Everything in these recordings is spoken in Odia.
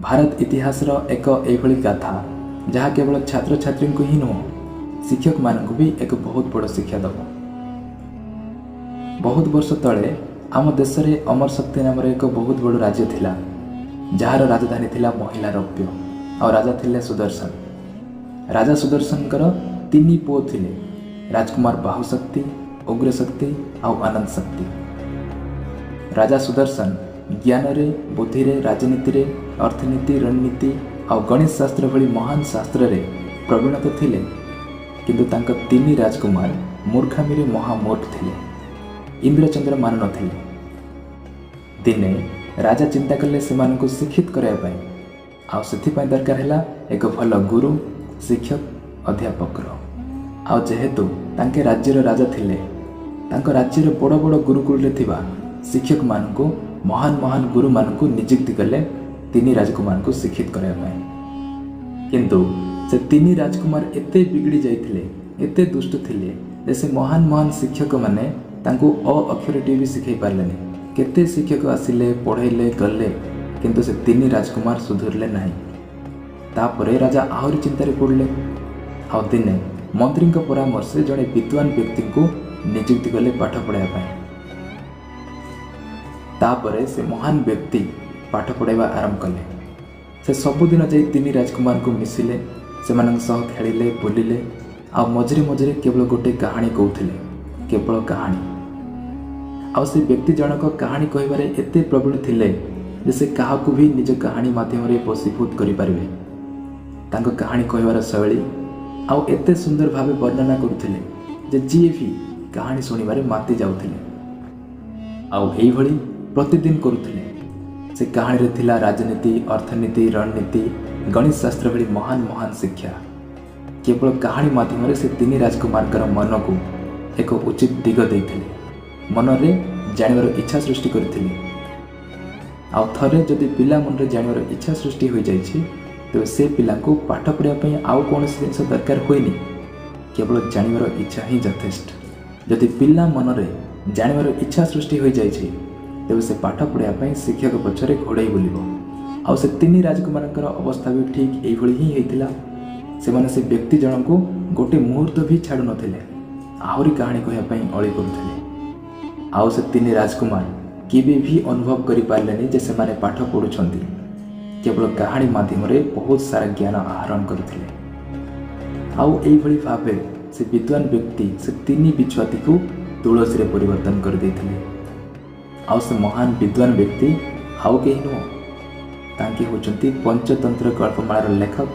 ଭାରତ ଇତିହାସର ଏକ ଏଇଭଳି ଗାଥା, ଯାହା କେବଳ ଛାତ୍ରଛାତ୍ରୀଙ୍କୁ ହିଁ ନୁହଁ, ଶିକ୍ଷକମାନଙ୍କୁ ବି ଏକ ବହୁତ ବଡ଼ ଶିକ୍ଷା ଦେବ। ବହୁତ ବର୍ଷ ତଳେ ଆମ ଦେଶରେ ଅମର ଶକ୍ତି ନାମରେ ଏକ ବହୁତ ବଡ଼ ରାଜ୍ୟ ଥିଲା, ଯାହାର ରାଜଧାନୀ ଥିଲା ମହିଳା ରୌପ୍ୟ, ଆଉ ରାଜା ଥିଲେ ସୁଦର୍ଶନ। ରାଜା ସୁଦର୍ଶନଙ୍କର 3 ପୁଅ ଥିଲେ, ରାଜକୁମାର ବାହୁଶକ୍ତି, ଉଗ୍ରଶକ୍ତି ଆଉ ଆନନ୍ଦ ଶକ୍ତି। ରାଜା ସୁଦର୍ଶନ ଜ୍ଞାନରେ, ବୁଦ୍ଧିରେ, ରାଜନୀତିରେ, ଅର୍ଥନୀତି, ରଣନୀତି ଆଉ ଗଣିତ ଶାସ୍ତ୍ର ଭଳି ମହାନ ଶାସ୍ତ୍ରରେ ପ୍ରବୀଣ ତ ଥିଲେ, କିନ୍ତୁ ତାଙ୍କ 3 ରାଜକୁମାର ମୂର୍ଖାମିରେ ମହାମୂର୍ଖ ଥିଲେ, ଇନ୍ଦ୍ରଚନ୍ଦ୍ର ମାନୁନଥିଲେ। ଦିନେ ରାଜା ଚିନ୍ତା କଲେ ସେମାନଙ୍କୁ ଶିକ୍ଷିତ କରିବା ପାଇଁ, ଆଉ ସେଥିପାଇଁ ଦରକାର ହେଲା ଏକ ଭଲ ଗୁରୁ, ଶିକ୍ଷକ, ଅଧ୍ୟାପକର। ଆଉ ଯେହେତୁ ତାଙ୍କେ ରାଜ୍ୟର ରାଜା ଥିଲେ, ତାଙ୍କ ରାଜ୍ୟର ବଡ଼ ବଡ଼ ଗୁରୁକୁଳରେ ଥିବା ଶିକ୍ଷକମାନଙ୍କୁ, ମହାନ ମହାନ ଗୁରୁମାନଙ୍କୁ ନିଯୁକ୍ତି କଲେ 3 ରାଜକୁମାରଙ୍କୁ ଶିକ୍ଷିତ କରିବା ପାଇଁ। କିନ୍ତୁ ସେ 3 ରାଜକୁମାର ଏତେ ବିଗିଡ଼ି ଯାଇଥିଲେ, ଏତେ ଦୁଷ୍ଟ ଥିଲେ ଯେ ସେ ମହାନ ମହାନ ଶିକ୍ଷକମାନେ ତାଙ୍କୁ ଅ ଅକ୍ଷରଟିଏ ବି ଶିଖାଇ ପାରିଲେନି। କେତେ ଶିକ୍ଷକ ଆସିଲେ, ପଢ଼େଇଲେ, ଗଲେ, କିନ୍ତୁ ସେ 3 ରାଜକୁମାର ସୁଧୁରିଲେ ନାହିଁ। ତାପରେ ରାଜା ଆହୁରି ଚିନ୍ତାରେ ପଡ଼ିଲେ। ଆଉ ଦିନେ ମନ୍ତ୍ରୀଙ୍କ ପରାମର୍ଶରେ ଜଣେ ବିଦ୍ୱାନ ବ୍ୟକ୍ତିଙ୍କୁ ନିଯୁକ୍ତି କଲେ ପାଠ ପଢ଼ାଇବା ପାଇଁ। ତାପରେ ସେ ମହାନ ବ୍ୟକ୍ତି ପାଠ ପଢ଼ାଇବା ଆରମ୍ଭ କଲେ। ସେ ସବୁଦିନ ଯାଇ 3 ରାଜକୁମାରଙ୍କୁ ମିଶିଲେ, ସେମାନଙ୍କ ସହ ଖେଳିଲେ, ବୁଲିଲେ, ଆଉ ମଝିରେ ମଝିରେ କେବଳ ଗୋଟେ କାହାଣୀ କହୁଥିଲେ, କେବଳ କାହାଣୀ। ଆଉ ସେ ବ୍ୟକ୍ତି ଜଣକ କାହାଣୀ କହିବାରେ ଏତେ ପ୍ରବୀଣ ଥିଲେ ଯେ ସେ କାହାକୁ ବି ନିଜ କାହାଣୀ ମାଧ୍ୟମରେ ବଶୀଭୂତ କରିପାରିବେ। ତାଙ୍କ କାହାଣୀ କହିବାର ଶୈଳୀ ଆଉ ଏତେ ସୁନ୍ଦର ଭାବେ ବର୍ଣ୍ଣନା କରୁଥିଲେ ଯେ ଯିଏ ବି କାହାଣୀ ଶୁଣିବାରେ ମାତି ଯାଉଥିଲେ। ଆଉ ଏଇଭଳି ପ୍ରତିଦିନ କରୁଥିଲେ। ସେ କାହାଣୀରେ ଥିଲା ରାଜନୀତି, ଅର୍ଥନୀତି, ରଣନୀତି, ଗଣିତ ଶାସ୍ତ୍ର ଭଳି ମହାନ ମହାନ ଶିକ୍ଷା। କେବଳ କାହାଣୀ ମାଧ୍ୟମରେ ସେ 3 ରାଜକୁମାରଙ୍କର ମନକୁ ଏକ ଉଚିତ ଦିଗ ଦେଇଥିଲେ, ମନରେ ଜାଣିବାର ଇଚ୍ଛା ସୃଷ୍ଟି କରିଥିଲେ। ଆଉ ଥରେ ଯଦି ପିଲା ମନରେ ଜାଣିବାର ଇଚ୍ଛା ସୃଷ୍ଟି ହୋଇଯାଇଛି, ତେବେ ସେ ପିଲାଙ୍କୁ ପାଠ ପଢ଼ିବା ପାଇଁ ଆଉ କୌଣସି ଜିନିଷ ଦରକାର ହୁଏନି, କେବଳ ଜାଣିବାର ଇଚ୍ଛା ହିଁ ଯଥେଷ୍ଟ। ଯଦି ପିଲା ମନରେ ଜାଣିବାର ଇଚ୍ଛା ସୃଷ୍ଟି ହୋଇଯାଇଛି, ତେବେ ସେ ପାଠ ପଢ଼ିବା ପାଇଁ ଶିକ୍ଷକ ପଛରେ ଘୋଡ଼େଇ ବୁଲିବ। ଆଉ ସେ 3 ରାଜକୁମାରଙ୍କର ଅବସ୍ଥା ବି ଠିକ୍ ଏଇଭଳି ହିଁ ହେଇଥିଲା। ସେମାନେ ସେ ବ୍ୟକ୍ତି ଜଣଙ୍କୁ ଗୋଟେ ମୁହୂର୍ତ୍ତ ବି ଛାଡ଼ୁନଥିଲେ, ଆହୁରି କାହାଣୀ କହିବା ପାଇଁ ଅଳି କରୁଥିଲେ। ଆଉ ସେ 3 ରାଜକୁମାର କେବେ ବି ଅନୁଭବ କରିପାରିଲେନି ଯେ ସେମାନେ ପାଠ ପଢ଼ୁଛନ୍ତି, କେବଳ କାହାଣୀ ମାଧ୍ୟମରେ ବହୁତ ସାରା ଜ୍ଞାନ ଆହରଣ କରୁଥିଲେ। ଆଉ ଏଇଭଳି ଭାବେ ସେ ବିଦ୍ୱାନ ବ୍ୟକ୍ତି ସେ 3 ବିଛୁଆତିକୁ ତୁଳସୀରେ ପରିବର୍ତ୍ତନ କରିଦେଇଥିଲେ। ଆଉ ସେ ମହାନ ବିଦ୍ୱାନ ବ୍ୟକ୍ତି ଆଉ କେହି ନୁହଁ, ତାଙ୍କେ ହେଉଛନ୍ତି ପଞ୍ଚତନ୍ତ୍ର ଗଳ୍ପମାଳାର ଲେଖକ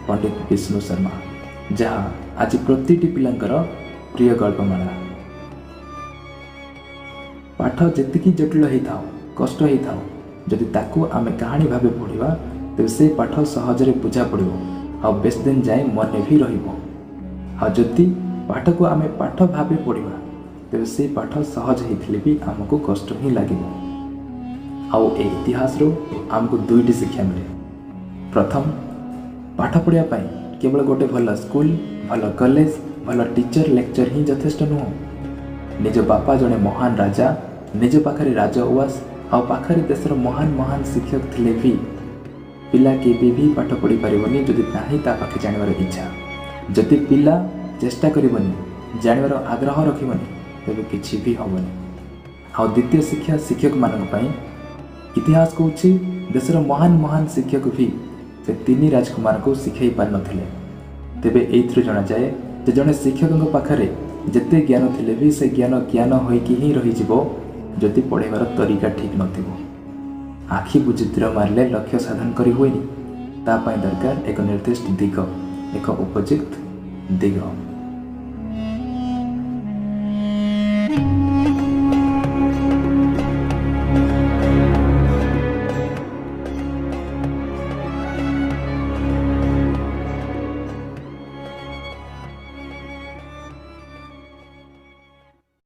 ପଣ୍ଡିତ ବିଷ୍ଣୁ ଶର୍ମା, ଯାହା ଆଜି ପ୍ରତିଟି ପିଲାଙ୍କର ପ୍ରିୟ ଗଳ୍ପମାଳା। ପାଠ ଯେତିକି ଜଟିଳ ହେଇଥାଉ, କଷ୍ଟ ହେଇଥାଉ, ଯଦି ତାକୁ ଆମେ କାହାଣୀ ଭାବେ ପଢ଼ିବା, ତେବେ ସେ ପାଠ ସହଜରେ ବୁଝା ପଡ଼ିବ ଆଉ ବେଶ ଦିନ ଯାଏଁ ମନେ ବି ରହିବ। ଆଉ ଯଦି ପାଠକୁ ଆମେ ପାଠ ଭାବେ ପଢ଼ିବା, ତେବେ ସେ ପାଠ ସହଜ ହେଇଥିଲେ ବି ଆମକୁ କଷ୍ଟ ହିଁ ଲାଗିବ। ଆଉ ଏ ଇତିହାସରୁ ଆମକୁ 2ଟି ଶିକ୍ଷା ମିଳେ। ପ୍ରଥମ, ପାଠ ପଢ଼ିବା ପାଇଁ କେବଳ ଗୋଟେ ଭଲ ସ୍କୁଲ, ଭଲ କଲେଜ, ଭଲ ଟିଚର, ଲେକ୍ଚର ହିଁ ଯଥେଷ୍ଟ ନୁହଁ। ନିଜ ବାପା ଜଣେ ମହାନ ରାଜା, ନିଜ ପାଖରେ ରାଜ ଉଆସ ଆଉ ପାଖରେ ଦେଶର ମହାନ ମହାନ ଶିକ୍ଷକ ଥିଲେ ବି ପିଲା କେବେ ବି ପାଠ ପଢ଼ିପାରିବନି ଯଦି ନାହିଁ ତା ପାଖେ ଜାଣିବାର ଇଚ୍ଛା। ଯଦି ପିଲା ଚେଷ୍ଟା କରିବନି, ଜାଣିବାର ଆଗ୍ରହ ରଖିବନି, ତେବେ କିଛି ବି ହେବନି। ଆଉ ଦ୍ୱିତୀୟ ଶିକ୍ଷା ଶିକ୍ଷକମାନଙ୍କ ପାଇଁ। ଇତିହାସ କହୁଛି ଦେଶର ମହାନ ମହାନ ଶିକ୍ଷକ ବି ସେ 3 ରାଜକୁମାରଙ୍କୁ ଶିଖାଇ ପାରିନଥିଲେ। ତେବେ ଏଇଥିରୁ ଜଣାଯାଏ ଯେ ଜଣେ ଶିକ୍ଷକଙ୍କ ପାଖରେ ଯେତେ ଜ୍ଞାନ ଥିଲେ ବି ସେ ଜ୍ଞାନ ଜ୍ଞାନ ହୋଇକି ହିଁ ରହିଯିବ ଯଦି ପଢ଼େଇବାର ତରିକା ଠିକ୍ ନଥିବ। ଆଖି ବୁଜି ତୀର ମାରିଲେ ଲକ୍ଷ୍ୟ ସାଧନ କରି ହୁଏନି, ତା ପାଇଁ ଦରକାର ଏକ ନିର୍ଦ୍ଦିଷ୍ଟ ଦିଗ, ଏକ ଉପଯୁକ୍ତ ଦିଗ।